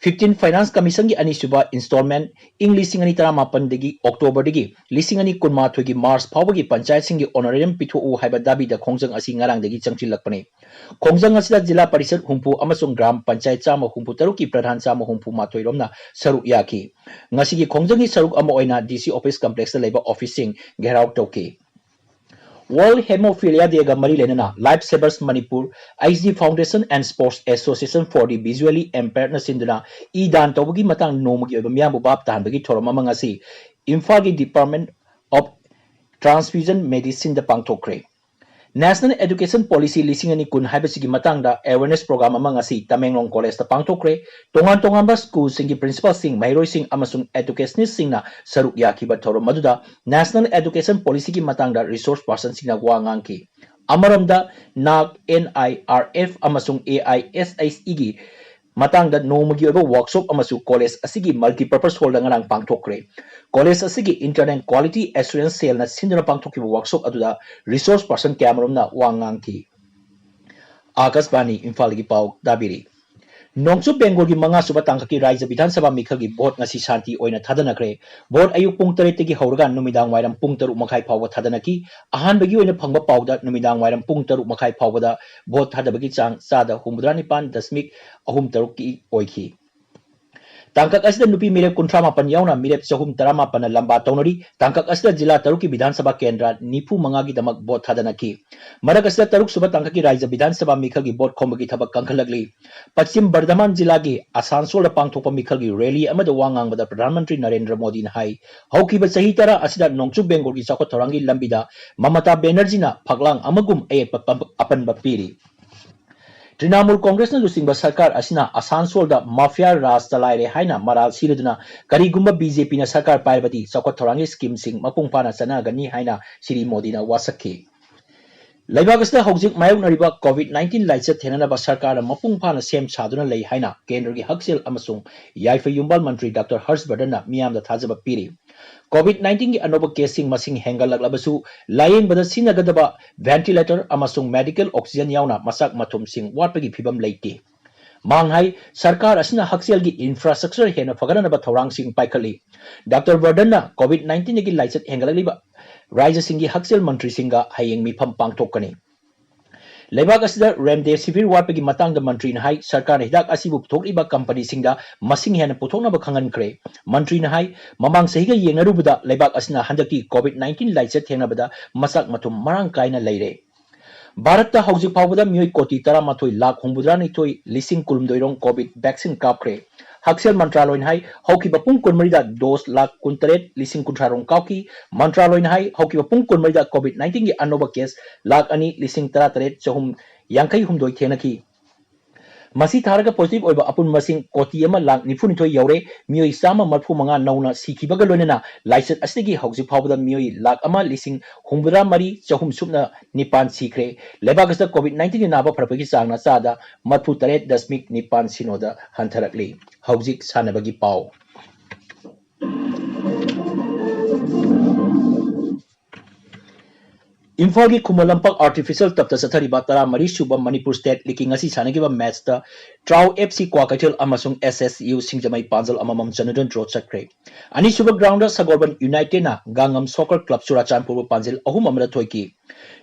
Fifteen Finance Commissionꯒꯤ ꯑꯅꯤꯁꯨꯕ installment ꯏꯪ ꯂꯤꯁꯤꯡ ꯑꯅꯤ ꯇꯔꯥꯃꯥꯄꯟꯗꯒꯤ Octoberꯗꯒꯤ ꯂꯤꯁꯤꯡ ꯑꯅꯤ ꯀꯨꯟꯃꯥꯊꯣꯏꯒꯤ March ꯐꯥꯎꯕꯒꯤ ꯄꯟꯆꯥꯌꯠꯁꯤꯡꯒꯤ honorarium ꯄꯤꯊꯣꯛꯎ ꯍꯥꯏꯕ ꯗꯥꯕꯤꯗ ꯈꯣꯡꯖꯪ ꯑꯁꯤ ꯉꯔꯥꯡꯗꯒꯤ ꯆꯪꯁꯤꯜꯂꯛꯄꯅꯤ꯫ ꯈꯣꯡꯖꯪ ꯑꯁꯤꯗ ꯖꯤꯂꯥ ꯄꯔꯤꯁꯠ ꯍꯨꯝꯐꯨ ꯑꯃꯁꯨꯡ ꯒ꯭ꯔꯥꯝ ꯄꯟꯆꯥꯌꯠ ꯆꯥꯝꯃ ꯍꯨꯝꯐꯨ ꯇꯔꯨꯛꯀꯤ ꯄ꯭ꯔꯙꯥꯟ ꯆꯥꯝꯃ ꯍꯨꯝꯐꯨ ꯃꯥꯊꯣꯏ ꯔꯣꯝꯅ ꯁꯔꯨꯛ ꯌꯥꯈꯤ꯫ ꯉꯁꯤꯒꯤ ꯈꯣꯡꯖꯪꯒꯤ ꯁꯔꯨꯛ ꯑꯃ ꯑꯣꯏꯅ DC office complexꯇ ꯂꯩꯕ officeꯁꯤꯡ ꯘꯦꯔꯥꯎ ꯇꯧꯈꯤ꯫ World Hemophilia Dayꯒ ꯃꯔꯤ ꯂꯩꯅꯅ Life Savers Manipur, HD Foundation and Sports Association for the Visually Impairedꯅ ꯁꯤꯟꯗꯨꯅ ꯏ ꯗꯥꯟ ꯇꯧꯕꯒꯤ ꯃꯇꯥꯡ ꯅꯣꯡꯃꯒꯤ ꯑꯣꯏꯕ ꯃꯤꯌꯥꯝꯕꯨ ꯚꯥꯞ ꯇꯥꯍꯟꯕꯒꯤ ꯊꯧꯔꯝ ꯑꯃ ꯉꯁꯤ ꯏꯝꯐꯥꯜꯒꯤ Department of Transfusion Medicineꯗ ꯄꯥꯡꯊꯣꯛꯈ꯭ꯔꯦ꯫ National Education Policy ꯂꯤꯁꯤꯡ ꯑꯅꯤ ꯀꯨꯟ ꯍꯥꯏꯕꯁꯤꯒꯤ ꯃꯇꯥꯡꯗ awareness program ꯑꯃ ꯉꯁꯤ ꯇꯃꯦꯡꯂꯣꯡ collegeꯇ ꯄꯥꯡꯊꯣꯛꯈ꯭ꯔꯦ꯫ ꯇꯣꯉꯥꯟ ꯇꯣꯉꯥꯟꯕ schoolꯁꯤꯡꯒꯤ principalꯁꯤꯡ, ꯃꯍꯩꯔꯣꯏꯁꯤꯡ ꯑꯃꯁꯨꯡ educationistꯁꯤꯡꯅ ꯁꯔꯨꯛ ꯌꯥꯈꯤꯕ ꯊꯧꯔꯝ ꯑꯗꯨꯗ National Education Policyꯒꯤ ꯃꯇꯥꯡꯗ resource personꯁꯤꯡꯅ ꯋꯥ ꯉꯥꯡꯈꯤ꯫ ꯑꯃꯔꯣꯝꯗ, NAARC, NIRF ꯑꯃꯁꯨꯡ AISHEꯒꯤ ꯃꯇꯥꯡꯗ ꯅꯣꯡꯃꯒꯤ ꯑꯣꯏꯕ workshop ꯑꯃꯁꯨ college ꯑꯁꯤꯒꯤ multipurpose hallꯗ ꯉꯔꯥꯡ ꯄꯥꯡꯊꯣꯛꯈ꯭ꯔꯦ꯫ College ꯑꯁꯤꯒꯤ Internal Quality Assurance Cellꯅ ꯁꯤꯟꯗꯨꯅ ꯄꯥꯡꯊꯣꯛꯈꯤꯕ workshop ꯑꯗꯨꯗ resource person ꯀꯌꯥꯃꯔꯨꯝꯅ ꯋꯥ ꯉꯥꯡꯈꯤ꯫ ꯑꯥꯀꯥꯁꯕꯥꯅꯤ ꯏꯝꯐꯥꯜꯒꯤ ꯄꯥꯎ ꯇꯥꯕꯤꯔꯤ꯫ ꯅꯣꯡꯆꯨꯞ ꯕꯦꯡꯒꯣꯜꯒꯤ ꯃꯉꯥꯁꯨꯕ ꯇꯥꯡꯀꯛꯀꯤ ꯔꯥꯖ꯭ꯌ ꯕꯤꯙꯥꯟ ꯁꯚꯥ ꯃꯤꯈꯜꯒꯤ vote ꯉꯁꯤ ꯁꯥꯟꯇꯤ ꯑꯣꯏꯅ ꯊꯥꯗꯅꯈ꯭ꯔꯦ꯫ Vote ꯑꯌꯨꯛ ꯄꯨꯡ ꯇꯔꯦꯠꯇꯒꯤ ꯍꯧꯔꯒ ꯅꯨꯃꯤꯗꯥꯡ ꯋꯥꯏꯔꯝ ꯄꯨꯡ ꯇꯔꯨꯛ ꯃꯈꯥꯏ ꯐꯥꯎꯕ ꯊꯥꯗꯅꯈꯤ꯫ ꯑꯍꯥꯟꯕꯒꯤ ꯑꯣꯏꯅ ꯐꯪꯕ ꯄꯥꯎꯗ ꯅꯨꯃꯤꯗꯥꯡ ꯋꯥꯏꯔꯝ ꯄꯨꯡ ꯇꯔꯨꯛ ꯃꯈꯥꯏ ꯐꯥꯎꯕꯗ vote ꯊꯥꯗꯕꯒꯤ ꯆꯥꯡ ꯆꯥꯗ ꯍꯨꯝꯐꯨꯇꯔꯥ ꯅꯤꯄꯥꯟ ꯗꯁꯃꯤꯛ ꯑꯍꯨꯝ ꯇꯔꯨꯛꯀꯤ ꯑꯣꯏꯈꯤ꯫ ꯇꯥꯡꯀꯛ ꯑꯁꯤꯗ ꯅꯨꯄꯤ ꯃꯤꯔꯦꯞ ꯀꯨꯟꯊ꯭ꯔꯥ ꯃꯥꯄꯟ ꯌꯥꯎꯅ ꯃꯤꯔꯦꯞ ꯆꯍꯨꯝ ꯇꯔꯥꯃꯥꯄꯟꯅ ꯂꯝꯕꯥ ꯇꯧꯅꯔꯤ꯫ ꯇꯥꯡꯀꯛ ꯑꯁꯤꯗ ꯖꯤꯂꯥ ꯇꯔꯨꯛꯀꯤ ꯕꯤꯙꯥꯟ ꯁꯚꯥ ꯀꯦꯟꯗ꯭ꯔ ꯅꯤꯐꯨ ꯃꯉꯥꯒꯤꯗꯃꯛ vote ꯊꯥꯗꯅꯈꯤ꯫ ꯃꯔꯛ ꯑꯁꯤꯗ ꯇꯔꯨꯛ ꯁꯨꯕ ꯇꯥꯡꯀꯛꯀꯤ ꯔꯥꯖ꯭ꯌ ꯕꯤꯙꯥꯟ ꯁꯚꯥ ꯃꯤꯈꯜꯒꯤ vote ꯈꯣꯝꯕꯒꯤ ꯊꯕꯛ ꯀꯟꯈꯠꯂꯛꯂꯤ꯫ ꯄꯁꯆꯤꯝ ꯕꯔꯙꯃꯥꯟ ꯖꯤꯂꯥꯒꯤ ꯑꯁꯥꯟꯁꯣꯜꯗ ꯄꯥꯡꯊꯣꯛꯄ ꯃꯤꯈꯜꯒꯤ rally ꯑꯃꯗ ꯋꯥ ꯉꯥꯡꯕꯗ ꯄ꯭ꯔꯙꯥꯟ ꯃꯟꯇ꯭ꯔꯤ ꯅꯔꯦꯟꯗ꯭ꯔ ꯃꯣꯗꯤꯅ ꯍꯥꯏ, ꯍꯧꯈꯤꯕ ꯆꯍꯤ ꯇꯔꯥ ꯑꯁꯤꯗ ꯅꯣꯡꯆꯨꯞ ꯕꯦꯡꯒꯣꯜꯒꯤ ꯆꯥꯎꯈꯠ ꯊꯧꯔꯥꯡꯒꯤ ꯂꯝꯕꯤꯗ ꯃꯃꯇꯥ ꯕꯦꯅꯔꯖꯤꯅ ꯐꯛꯂꯥꯡ ꯑꯃꯒꯨꯝ ꯑꯌꯦꯠꯄ ꯄꯝ-, ꯑꯄꯟꯕ ꯄꯤꯔꯤ꯫ ꯇ꯭ꯔꯤꯅꯥꯃꯨꯜ ꯀꯣꯡꯒ꯭ꯔꯦꯁꯅ ꯂꯨꯆꯤꯡꯕ ꯁꯔꯀꯥꯔ ꯑꯁꯤꯅ ꯑꯁꯥꯟꯁꯣꯜꯗ ꯃꯥꯐꯤꯌꯥ ꯔꯥꯖ ꯆꯂꯥꯏꯔꯦ ꯍꯥꯏꯅ ꯃꯔꯥꯜ ꯁꯤꯔꯗꯨꯅ ꯀꯔꯤꯒꯨꯝꯕ BJPꯅ ꯁꯔꯀꯥꯔ ꯄꯥꯏꯔꯕꯗꯤ ꯆꯥꯎꯈꯠ ꯊꯧꯔꯥꯡꯒꯤ schemeꯁꯤꯡ ꯃꯄꯨꯡ ꯐꯥꯅ ꯆꯠꯅꯒꯅꯤ ꯍꯥꯏꯅ ꯁ꯭ꯔꯤ ꯃꯣꯗꯤꯅ ꯋꯥꯁꯛꯈꯤ꯫ ꯂꯩꯕꯥꯛ ꯑꯁꯤꯗ ꯍꯧꯖꯤꯛ ꯃꯥꯌꯣꯛꯅꯔꯤꯕ COVID nineteen ꯂꯥꯏꯆꯠ ꯊꯦꯡꯅꯅꯕ ꯁꯔꯀꯥꯔꯅ ꯃꯄꯨꯡ ꯐꯥꯅ ꯁꯦꯝ ꯁꯥꯗꯨꯅ ꯂꯩ ꯍꯥꯏꯅ ꯀꯦꯟꯗ꯭ꯔꯒꯤ ꯍꯛꯁꯦꯜ ꯑꯃꯁꯨꯡ ꯌꯥꯏꯐ ꯌꯨꯝꯕꯥꯜ ꯃꯟꯇ꯭ꯔꯤ ꯗꯥꯛꯇꯔ ꯍꯔꯁ ꯕꯔꯙꯟꯅ ꯃꯤꯌꯥꯝꯗ ꯊꯥꯖꯕ ꯄꯤꯔꯤ꯫ COVID nineteenꯒꯤ ꯑꯅꯧꯕ caseꯁꯤꯡ ꯃꯁꯤꯡ ꯍꯦꯟꯒꯠꯂꯛꯂꯕꯁꯨ, ꯂꯥꯌꯦꯡꯕꯗ ꯁꯤꯖꯤꯟꯅꯒꯗꯕ ventilator ꯑꯃꯁꯨꯡ medical oxygen ꯌꯥꯎꯅ ꯃꯆꯥꯛ ꯃꯊꯨꯝꯁꯤꯡ ꯋꯥꯠꯄꯒꯤ ꯐꯤꯚꯝ ꯂꯩꯇꯦ꯫ ꯃꯍꯥꯛꯅ ꯍꯥꯏ, ꯁꯔꯀꯥꯔ ꯑꯁꯤꯅ ꯍꯛꯁꯦꯜꯒꯤ infrastructure ꯍꯦꯟꯅ ꯐꯒꯠꯅꯅꯕ ꯊꯧꯔꯥꯡꯁꯤꯡ ꯄꯥꯏꯈꯠꯂꯤ꯫ ꯗꯥꯛꯇꯔ ꯕꯔꯗꯟꯅ COVID nineteenꯗꯒꯤ ꯂꯥꯏꯆꯠ ꯍꯦꯟꯒꯠꯂꯛꯂꯤꯕ ꯔꯥꯖ꯭ꯌꯁꯤꯡꯒꯤ ꯍꯛꯁꯦꯜ ꯃꯟꯇ꯭ꯔꯤꯁꯤꯡꯒ ꯍꯌꯦꯡ ꯃꯤꯐꯝ ꯄꯥꯡꯊꯣꯛꯀꯅꯤ꯫ ꯂꯩꯕꯥꯛ ꯑꯁꯤꯗ remdesivir ꯋꯥꯠꯄꯒꯤ ꯃꯇꯥꯡꯗ ꯃꯟꯇ꯭ꯔꯤꯅ ꯍꯥꯏ, ꯁꯔꯀꯥꯔꯅ ꯍꯤꯗꯥꯛ ꯑꯁꯤꯕꯨ ꯄꯨꯊꯣꯛꯂꯤꯕ ꯀꯝꯄꯅꯤꯁꯤꯡꯗ ꯃꯁꯤꯡ ꯍꯦꯟꯅ ꯄꯨꯊꯣꯛꯅꯕ ꯈꯪꯍꯟꯈ꯭ꯔꯦ꯫ ꯃꯟꯇ꯭ꯔꯤꯅ ꯍꯥꯏ, ꯃꯃꯥꯡ ꯆꯍꯤꯒ ꯌꯦꯡꯅꯔꯨꯕꯗ ꯂꯩꯕꯥꯛ ꯑꯁꯤꯅ ꯍꯟꯗꯛꯀꯤ COVID nineteen ꯂꯥꯏꯆꯠ ꯊꯦꯡꯅꯕꯗ ꯃꯆꯥꯛ ꯃꯊꯨꯝ ꯃꯔꯥꯡ ꯀꯥꯏꯅ ꯂꯩꯔꯦ꯫ ꯚꯥꯔꯠꯇ ꯍꯧꯖꯤꯛ ꯐꯥꯎꯕꯗ ꯃꯤꯑꯣꯏ ꯀꯣꯇꯤ ꯇꯔꯥꯃꯥꯊꯣꯏ ꯂꯥꯈ ꯍꯨꯝꯐꯨꯇꯔꯥꯅꯤꯊꯣꯏ ꯂꯤꯁꯤꯡ ꯀꯨꯟꯍꯨꯝꯗꯣꯏ ꯔꯣꯝ COVID vaccine ꯀꯥꯞꯈ꯭ꯔꯦ꯫ ꯍꯛꯁꯦꯜ ꯃꯟꯇ꯭ꯔꯥꯂꯣꯏꯅ ꯍꯥꯏ, ꯍꯧꯈꯤꯕ ꯄꯨꯡ ꯀꯨꯟꯃꯔꯤꯗ dose ꯂꯥꯈ ꯀꯨꯟꯇꯔꯦꯠ ꯂꯤꯁꯤꯡ ꯀꯨꯟꯊ꯭ꯔꯥ ꯔꯣꯝ ꯀꯥꯞꯈꯤ꯫ ꯃꯟꯇ꯭ꯔꯥꯂꯣꯏꯅ ꯍꯥꯏ, ꯍꯧꯈꯤꯕ ꯄꯨꯡ ꯀꯨꯟꯃꯔꯤꯗ COVID nineteenꯒꯤ ꯑꯅꯧꯕ case ꯂꯥꯈ ꯑꯅꯤ ꯂꯤꯁꯤꯡ ꯇꯔꯥꯇꯔꯦꯠ ꯆꯍꯨꯝ ꯌꯥꯡꯈꯩ ꯍꯨꯝꯗꯣꯏ ꯊꯦꯡꯅꯈꯤ꯫ ꯃꯁꯤ ꯊꯥꯔꯒ positive ꯑꯣꯏꯕ ꯑꯄꯨꯟꯕ ꯃꯁꯤꯡ ꯀꯣꯇꯤ ꯑꯃ ꯂꯥꯈ ꯅꯤꯐꯨꯅꯤꯊꯣꯏ ꯌꯧꯔꯦ꯫ ꯃꯤꯑꯣꯏ ꯆꯥꯝꯃ ꯃꯔꯤꯐꯨ ꯃꯉꯥ ꯅꯧꯅ ꯁꯤꯈꯤꯕꯒ ꯂꯣꯏꯅꯅ ꯂꯥꯏꯆꯠ ꯑꯁꯤꯗꯒꯤ ꯍꯧꯖꯤꯛ ꯐꯥꯎꯕꯗ ꯃꯤꯑꯣꯏ ꯂꯥꯈ ꯑꯃ ꯂꯤꯁꯤꯡ ꯍꯨꯝꯐꯨꯇꯔꯥ ꯃꯔꯤ ꯆꯍꯨꯝ ꯁꯨꯞꯅ ꯅꯤꯄꯥꯟ ꯁꯤꯈ꯭ꯔꯦ꯫ ꯂꯩꯕꯥꯛ ꯑꯁꯤꯗ COVID nineteenꯒꯤ ꯅꯥꯕ ꯐꯔꯛꯄꯒꯤ ꯆꯥꯡꯅ ꯆꯥꯗ ꯃꯔꯤꯐꯨꯇꯔꯦꯠ ꯗꯁꯃꯤꯛ ꯅꯤꯄꯥꯟ ꯁꯤꯅꯣꯗ ꯍꯟꯊꯔꯛꯂꯤ꯫ ꯍꯧꯖꯤꯛ ꯁꯥꯟꯅꯕꯒꯤ ꯄꯥꯎ꯫ ꯏꯝꯐꯥꯜꯒꯤ ꯈꯨꯃꯟ ꯂꯝꯄꯥꯛ artificial turfꯇ ꯆꯠꯊꯔꯤꯕ ꯇꯔꯥꯃꯔꯤ ꯁꯨꯕ ꯃꯅꯤꯄꯨꯔ state leagueꯀꯤ ꯉꯁꯤ ꯁꯥꯟꯅꯈꯤꯕ matchꯇ ꯇ꯭ꯔꯥꯎ FC ꯀ꯭ꯋꯥꯀꯩꯊꯦꯜ ꯑꯃꯁꯨꯡ SSU ꯁꯤꯡꯖꯃꯩ ꯄꯥꯟꯖꯜ ꯑꯃꯃꯝ ꯆꯟꯅꯗꯨꯅ draw ꯆꯠꯈ꯭ꯔꯦ꯫ ꯑꯅꯤꯁꯨꯕ groundꯗ ꯁꯒꯣꯜꯕꯟ Unitedꯅ ꯒꯥꯡꯉꯝ Soccer Club ꯆꯨꯔꯥꯆꯥꯟꯄꯨꯔꯕꯨ ꯄꯥꯟꯖꯤꯜ ꯑꯍꯨꯝ ꯑꯃꯗ ꯊꯣꯏꯈꯤ꯫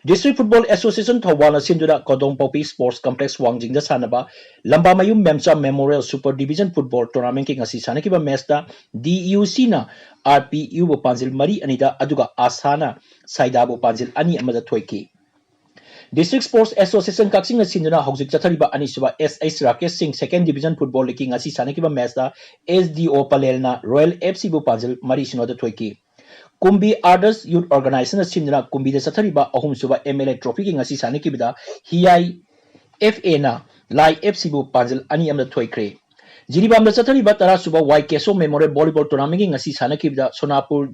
District Football Association ꯊꯧꯕꯥꯜꯅ ꯁꯤꯟꯗꯨꯅ ꯀꯣꯗꯣꯡꯄꯣꯛꯄꯤ Sports Complex ꯋꯥꯡꯖꯤꯡꯗ ꯁꯥꯟꯅꯕ ꯂꯝꯕꯥꯃꯌꯨꯝ ꯃꯦꯝꯆꯥ Memorial Super Division Football Tournamentꯀꯤ ꯉꯁꯤ ꯁꯥꯟꯅꯈꯤꯕ matchꯇ DUCꯅ RPUꯕꯨ ꯄꯥꯟꯖꯤꯜ ꯃꯔꯤ ꯑꯅꯤꯗ, ꯑꯗꯨꯒ ꯑꯁꯥꯅ ꯁꯥꯏꯗꯥꯕꯨ ꯄꯥꯟꯖꯤꯜ ꯑꯅꯤ ꯑꯃꯗ ꯊꯣꯏꯈꯤ꯫ District Sports Association ꯀꯛꯆꯤꯡꯅ ꯁꯤꯟꯗꯨꯅ ꯍꯧꯖꯤꯛ ꯆꯠꯊꯔꯤꯕ ꯑꯅꯤꯁꯨꯕ S H Rakesh Singh Second Division Football Leagueꯀꯤ ꯉꯁꯤ ꯁꯥꯟꯅꯈꯤꯕ matchꯇ SDO ꯄꯂꯦꯜꯅ Royal FCꯕꯨ ꯄꯥꯟꯖꯤꯜ ꯃꯔꯤ ꯁꯤꯅꯣꯗ ꯊꯣꯏꯈꯤ꯫ ꯀꯨꯝꯕꯤ Arthurs Youth Organizationꯅ ꯁꯤꯟꯗꯨꯅ ꯀꯨꯝꯕꯤꯗ ꯆꯠꯊꯔꯤꯕ ꯑꯍꯨꯝꯁꯨꯕ MLA Trophyꯒꯤ ꯉꯁꯤ ꯁꯥꯟꯅꯈꯤꯕꯗ ꯍꯤꯌꯥꯏ FAꯅ ꯂꯥꯏ FCꯕꯨ ꯄꯥꯟꯖꯤꯜ ꯑꯅꯤ ꯑꯃꯗ ꯊꯣꯏꯈ꯭ꯔꯦ꯫ ꯖꯤꯔꯤꯕꯥꯝꯗ ꯆꯠꯊꯔꯤꯕ ꯇꯔꯥꯁꯨꯕ ꯋꯥꯏ ꯀꯦꯁꯣ Memorial Volleyball Tournamentꯀꯤ ꯉꯁꯤ ꯁꯥꯟꯅꯈꯤꯕꯗ ꯁꯣꯅꯥꯄꯨꯔ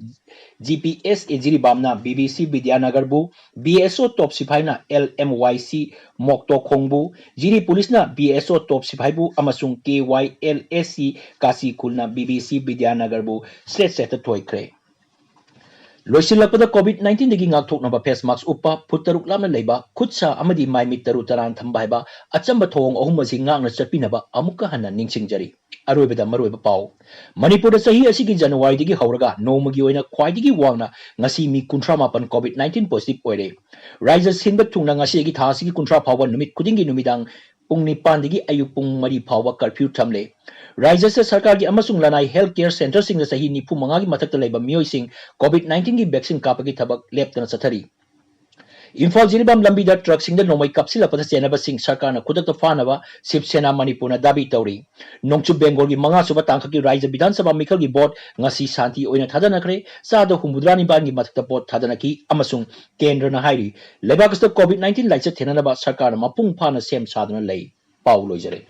GPSA ꯖꯤꯔꯤꯕꯥꯝꯅ BBC ꯕꯤꯗ꯭ꯌꯥꯅꯒꯔꯕꯨ, BSO ꯇꯣꯞ ꯁꯤꯐꯥꯏꯅ LMYC ꯃꯣꯛꯇꯣꯈꯣꯡꯕꯨ, ꯖꯤꯔꯤ ꯄꯨꯂꯤꯁꯅ BSO ꯇꯣꯞ ꯁꯤꯐꯥꯏꯕꯨ ꯑꯃꯁꯨꯡ KYLAC ꯀꯥꯁꯤꯈꯨꯜꯅ BBC ꯕꯤꯗ꯭ꯌꯥꯅꯒꯔꯕꯨ straight setꯇ ꯊꯣꯏꯈ꯭ꯔꯦ꯫ ꯂꯣꯏꯁꯤꯜꯂꯛꯄꯗ COVID nineteen ꯗꯒꯤ ꯉꯥꯛꯊꯣꯛꯅꯕ face mask ꯎꯞꯄ, ꯐꯨꯠ ꯇꯔꯨꯛ ꯂꯥꯞꯅ ꯂꯩꯕ, ꯈꯨꯠ ꯁꯥ ꯑꯃꯗꯤ ꯃꯥꯏ ꯃꯤꯠ ꯇꯔꯨ ꯇꯔꯥꯅ ꯊꯝꯕ ꯍꯥꯏꯕ ꯑꯆꯝꯕ ꯊꯧꯑꯣꯡ ꯑꯍꯨꯝ ꯑꯁꯤ ꯉꯥꯛꯅ ꯆꯠꯄꯤꯅꯕ ꯑꯃꯨꯛꯀ ꯍꯟꯅ ꯅꯤꯡꯁꯤꯡꯖꯔꯤ꯫ ꯑꯔꯣꯏꯕꯗ ꯃꯔꯨꯑꯣꯏꯕ ꯄꯥꯎ꯫ ꯃꯅꯤꯄꯨꯔꯗ ꯆꯍꯤ ꯑꯁꯤꯒꯤ ꯖꯅꯋꯥꯔꯤꯗꯒꯤ ꯍꯧꯔꯒ ꯅꯣꯡꯃꯒꯤ ꯑꯣꯏꯅ ꯈ꯭ꯋꯥꯏꯗꯒꯤ ꯋꯥꯡꯅ ꯉꯁꯤ ꯃꯤ ꯀꯨꯟꯊ꯭ꯔꯥ ꯃꯥꯄꯟ COVID nineteen positive ꯑꯣꯏꯔꯦ꯫ ꯔꯥꯏꯖ꯭ꯌ ꯁꯤꯟꯕ ꯊꯨꯡꯅ ꯉꯁꯤꯗꯒꯤ ꯊꯥ ꯑꯁꯤꯒꯤ ꯀꯨꯟꯊ꯭ꯔꯥ ꯐꯥꯎꯕ ꯅꯨꯃꯤꯠ ꯈꯨꯗꯤꯡꯒꯤ ꯅꯨꯃꯤꯗꯥꯡ ꯄꯨꯡ ꯅꯤꯄꯥꯟꯗꯒꯤ ꯑꯌꯨꯛ ꯄꯨꯡ ꯃꯔꯤ ꯐꯥꯎꯕ curfew ꯊꯝꯂꯦ꯫ ꯔꯥꯏꯖ꯭ꯌ ꯑꯁꯤꯗ ꯁꯔꯀꯥꯔꯒꯤ ꯑꯃꯁꯨꯡ ꯂꯅꯥꯏ health care centreꯁꯤꯡꯗ ꯆꯍꯤ ꯅꯤꯐꯨ ꯃꯉꯥꯒꯤ ꯃꯊꯛꯇ ꯂꯩꯕ ꯃꯤꯑꯣꯏꯁꯤꯡ COVID nineteenꯒꯤ vaccine ꯀꯥꯞꯄꯒꯤ ꯊꯕꯛ ꯂꯦꯞꯇꯅ ꯆꯠꯊꯔꯤ꯫ ꯏꯝꯐꯥꯜ ꯖꯤꯔꯤꯕꯥꯝ ꯂꯝꯕꯤꯗ truckꯁꯤꯡꯗ ꯅꯣꯡꯃꯩ ꯀꯥꯞꯁꯤꯜꯂꯛꯄꯗ ꯆꯦꯟꯅꯕꯁꯤꯡ ꯁꯔꯀꯥꯔꯅ ꯈꯨꯗꯛꯇ ꯐꯥꯅꯕ ꯁꯤꯕ ꯁꯦꯅꯥ ꯃꯅꯤꯄꯨꯔꯅ ꯗꯥꯕꯤ ꯇꯧꯔꯤ꯫ ꯅꯣꯡꯆꯨꯞ ꯕꯦꯡꯒꯣꯜꯒꯤ ꯃꯉꯥꯁꯨꯕ ꯇꯥꯡꯀꯛꯀꯤ ꯔꯥꯏꯖ꯭ꯌ ꯕꯤꯙꯥꯟ ꯁꯚꯥ ꯃꯤꯈꯜꯒꯤ vote ꯉꯁꯤ ꯁꯥꯟꯇꯤ ꯑꯣꯏꯅ ꯊꯥꯗꯅꯈ꯭ꯔꯦ꯫ ꯆꯥꯗ ꯍꯨꯝꯐꯨꯇꯔꯥ ꯅꯤꯄꯥꯟꯒꯤ ꯃꯊꯛꯇ vote ꯊꯥꯗꯅꯈꯤ ꯑꯃꯁꯨꯡ ꯀꯦꯟꯗ꯭ꯔꯅ ꯍꯥꯏꯔꯤ, ꯂꯩꯕꯥꯛ ꯑꯁꯤꯗ COVID nineteen ꯂꯥꯏꯆꯠ ꯊꯦꯡꯅꯅꯕ ꯁꯔꯀꯥꯔꯅ ꯃꯄꯨꯡ ꯐꯥꯅ ꯁꯦꯝ ꯁꯥꯗꯨꯅ ꯂꯩ꯫ ꯄꯥꯎ ꯂꯣꯏꯖꯔꯦ꯫